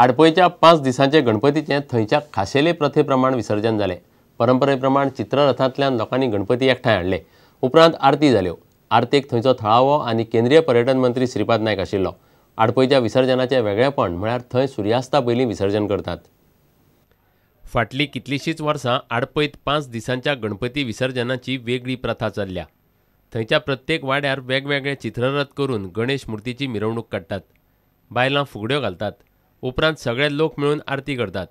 आडपयच्या 5 दिसांचे गणपतीचें थंयच्या खाशेले प्रथे प्रमाण विसर्जन जालें. परंपरे प्रमाण चित्ररथांतल्यान लोकांनी गणपती एकठांय हाडले. उपरांत आरती जाल्यो. आरतेक थंयचो थळावो आनी केंद्रीय पर्यटन मंत्री श्रीपाद नायक आशिल्लो. आडपयच्या विसर्जनाचें वेगळेपण म्हळ्यार थंय सुर्यास्ता पयलीं विसर्जन करतात. फाटलीं कितलींशींच वर्सां आडपयत 5 दिसांच्या गणपती विसर्जनाची वेगळी प्रथा चल्ल्या. थंयच्या प्रत्येक वाड्यार वेगवेगळे चित्ररथ करून गणेश मूर्तीची मिरवणूक काडटात. बायलां फुगड्यो घालतात. उपरांत सगळे लोक मेळून आरती करतात.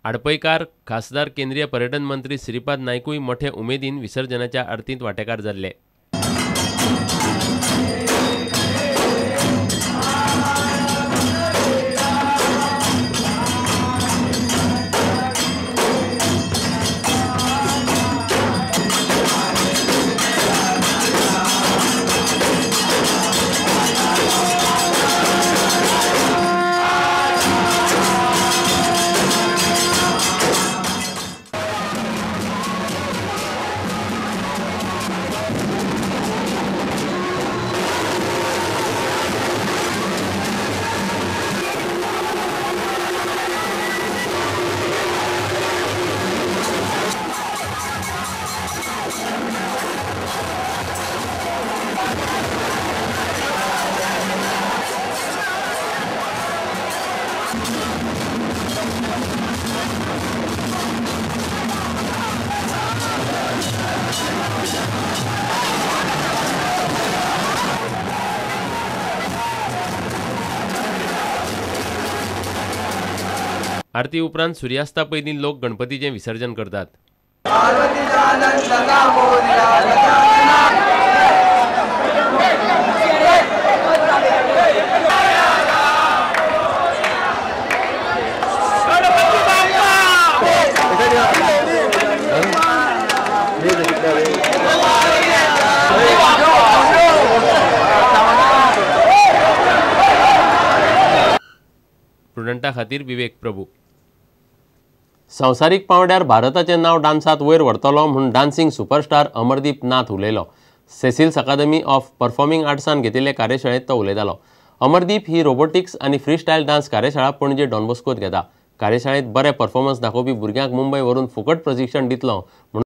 आडपयकार खासदार केंद्रीय पर्यटन मंत्री श्रीपाद नायकूय मोठे उमेदीन विसर्जनाच्या आरतींत वांटेकार जाल्ले. आरती उपरांत सुर्यास्ता पयलीं लोक गणपतीचें विसर्जन करतात. प्रुडंटा खातीर विवेक प्रभू. संवसारीक पांवड्यार भारताचें नांव डान्सांत वयर व्हरतलो म्हूण डान्सिंग सुपरस्टार अमरदीप नाथ उलयलो. सेसिल्स अकादमी ऑफ परफॉर्मिंग आर्ट्सान घेतिल्ले कार्यशाळेंत तो उलयतालो. अमरदीप ही रोबोटिक्स आनी फ्री स्टायल डान्स कार्यशाळा पणजे डॉन बॉस्कोत घेता. कार्यशाळेंत बरे परफॉर्मन्स दाखोवपी भुरग्यांक मुंबय व्हरून फुकट प्रशिक्षण दितलो म्हूण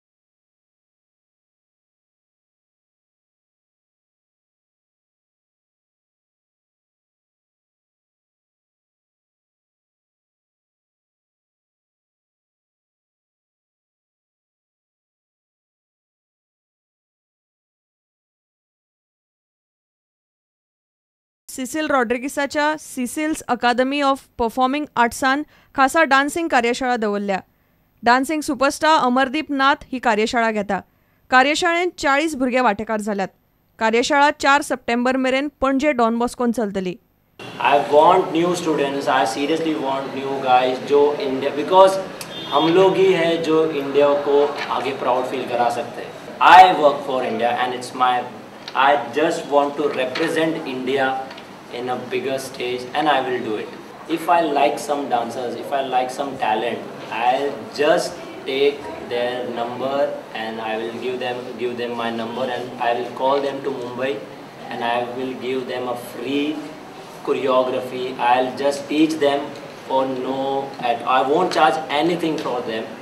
सिसिल रॉड्रिगिसाच्या सिसिल्स अकादमी ऑफ परफॉर्मिंग आर्ट्सान खासा डान्सिंग कार्यशाळा दवरल्या. डान्सिंग सुपरस्टार अमरदीप नाथ ही कार्यशाळा घेता. कार्यशाळेंत 40 भुरगे वांटेकार जाल्यात. कार्यशाळा 4 सप्टेंबर मेरेन पणजे डॉन बॉस्कोन चलतली. I want new students, I seriously want new guys जो इंडिया, because हम लोग ही है जो इंडिया को आगे प्राउड फील करा सकते हैं. I work for India and it's my, I just want to represent India in a bigger stage and I will do it. If I like some dancers, if I like some talent, I'll just take their number and I will give them my number and I will call them to Mumbai and I will give them a free choreography. I'll just teach them for no, I won't charge anything for them.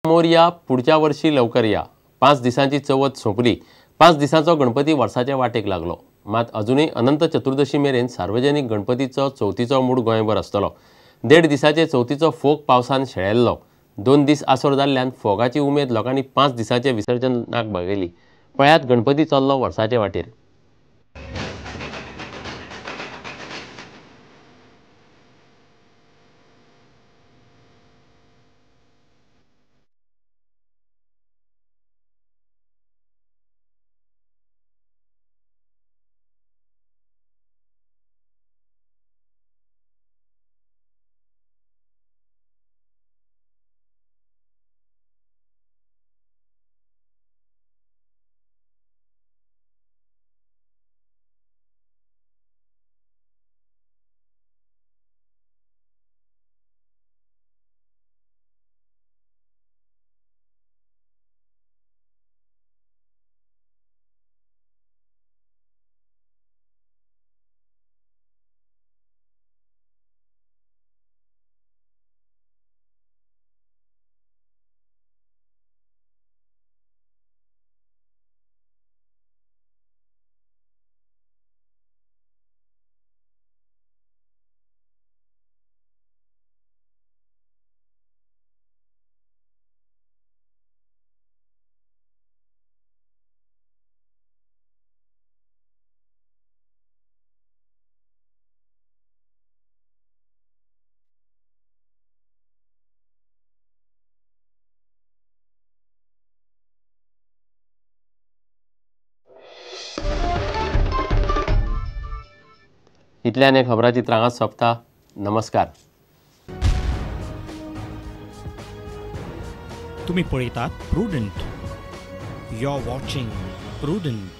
Morya पुढच्या वर्षी लवकर या. 5 दिसांची चवथ सोंपली. 5 दिसांचो गणपती वर्साचे वाटेक लागलो. मात अजूनय अनंत चतुर्दशी मेरेन सार्वजनिक गणपतीचो चवथीचो मूड गोंयभर आसतलो. 1.5 दिसाचे चवथीचो फोग पावसान शेळेल्लो. 2 दीस आसोर जाल्ल्यान फोगाची उमेद लोकांनी 5 दिसांचे विसर्जनाक भागयली. पळयात गणपती चल्लो वर्साचे वाटेर. इतल्यान हें खबराचित्र हांगाच सोंपता. नमस्कार. तुम्ही पळयतात Prudent. You are watching Prudent.